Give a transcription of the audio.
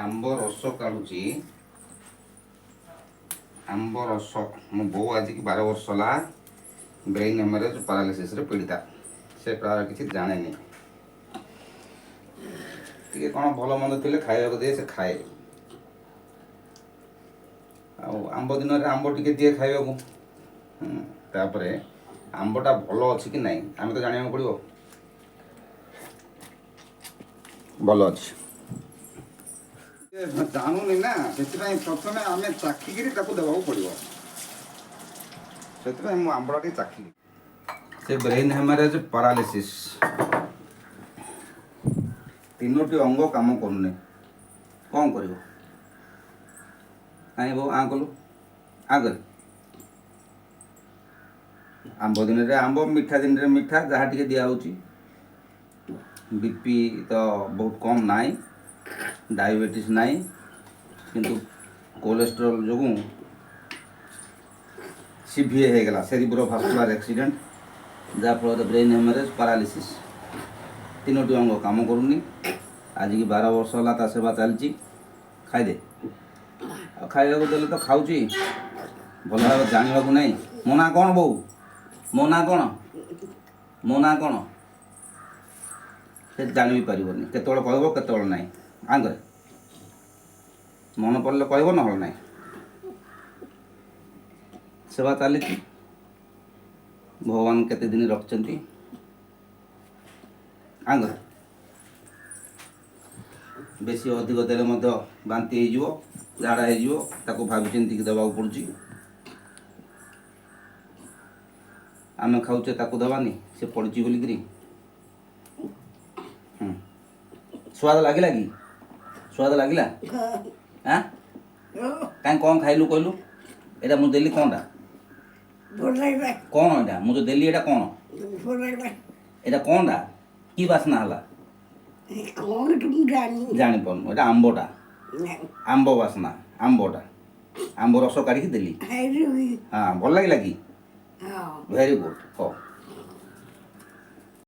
ଆମ୍ବ ରସ କାଢ଼ୁଛି। ଆମ୍ବ ରସ। ମୋ ବୋଉ ଆଜିକି 12 ବର୍ଷ ହେଲା ବ୍ରେନ୍ ହେମରେଜ୍ ପାରାଲିସିସ୍ରେ ପୀଡ଼ିତା। ସେ ପ୍ରାୟ କିଛି ଜାଣେନି। ଟିକେ କ'ଣ ଭଲ ମନ୍ଦ ଥିଲେ ଖାଇବାକୁ ଦିଏ, ସେ ଖାଏ। ଆଉ ଆମ୍ବ ଦିନରେ ଆମ୍ବ ଟିକେ ଦିଏ ଖାଇବାକୁ। ତାପରେ ଆମ୍ବଟା ଭଲ ଅଛି କି ନାହିଁ ଆମେ ତ ଜାଣିବାକୁ ପଡ଼ିବ। ଭଲ ଅଛି, ଜାଣୁନି ନା, ସେଥିପାଇଁ ପ୍ରଥମେ ଆମେ ଚାଖିକିରି ତାକୁ ଦେବାକୁ ପଡ଼ିବ। ସେଥିପାଇଁ ମୁଁ ଆମ୍ବଟା ଟିକେ ଚାଖିଲି। ସେ ବ୍ରେନ୍ ହେମାରେଜ୍ ପାରାଲିସିସ୍, 3ଟି ଅଙ୍ଗ କାମ କରୁନି, କ'ଣ କରିବ? କାହିଁ ବୋଉ, ଆଁ କଲୁ, ଆଁ କରେ। ଆମ୍ବ ଦିନରେ ଆମ୍ବ, ମିଠା ଦିନରେ ମିଠା, ଯାହା ଟିକେ ଦିଆହେଉଛି। ବି ପି ତ ବହୁତ କମ୍ ନାହିଁ, ଡାଇବେଟିସ୍ ନାହିଁ, କିନ୍ତୁ କୋଲେଷ୍ଟ୍ରଲ୍ ଯୋଗୁଁ ସିଭିଏ ହେଇଗଲା, ସେରିବ୍ରୋ ଭାସ୍କୁଲାର ଆକ୍ସିଡେଣ୍ଟ, ଯାହାଫଳରେ ବ୍ରେନ୍ ହେମରେଜ୍ ପାରାଲିସିସ୍, 3ଟି ଅଙ୍ଗ କାମ କରୁନି। ଆଜିକି 12 ବର୍ଷ ହେଲା ତା ସେବା ଚାଲିଛି। ଖାଇଦେ। ଆଉ ଖାଇବାକୁ ଦେଲେ ତ ଖାଉଛି, ଭଲ ଭାବେ ଜାଣିବାକୁ ନାହିଁ। ମୋ ନାଁ କ'ଣ ବୋଉ? ମୋ ନାଁ କ'ଣ? ମୋ ନାଁ କ'ଣ? ସେ ଜାଣି ବି ପାରିବନି। କେତେବେଳେ କହିବ, କେତେବେଳେ ନାହିଁ। ଆଙ୍ଗରେ ମନେ ପଡ଼ିଲେ କହିବ, ନହେଲେ ନାହିଁ। ସେବା ଚାଲିଛି। ଭଗବାନ କେତେ ଦିନ ରଖିଛନ୍ତି। ଆଙ୍ଗରେ ବେଶୀ ଅଧିକ ଦେଲେ ମଧ୍ୟ ବାନ୍ତି ହେଇଯିବ, ଝାଡ଼ା ହେଇଯିବ। ତାକୁ ଭାବି ଚିନ୍ତିକି ଦେବାକୁ ପଡ଼ୁଛି। ଆମେ ଖାଉଛେ, ତାକୁ ଦେବାନି, ସେ ପଡ଼ିଛି ବୋଲିକିରି। ସ୍ୱାଦ ଲାଗିଲା କି? ସ୍ୱାଦ ଲାଗିଲା? ଆଁ, କାହିଁ କ'ଣ ଖାଇଲୁ କହିଲୁ? ଏଇଟା ମୁଁ ଦେଲି କ'ଣଟା? କ'ଣ ଏଇଟା ମୁଁ ଯେଉଁ ଦେଲି, ଏଇଟା କ'ଣ? ଏଇଟା କ'ଣଟା? କି ବାସ୍ନା ହେଲା? ଜାଣିପାରୁନୁ? ଏଇଟା ଆମ୍ବଟା, ଆମ୍ବ ବାସ୍ନା, ଆମ୍ବଟା, ଆମ୍ବ ରସ କାଢ଼ିକି ଦେଲି। ହଁ, ଭଲ ଲାଗିଲା କି? Very good. ହଉ।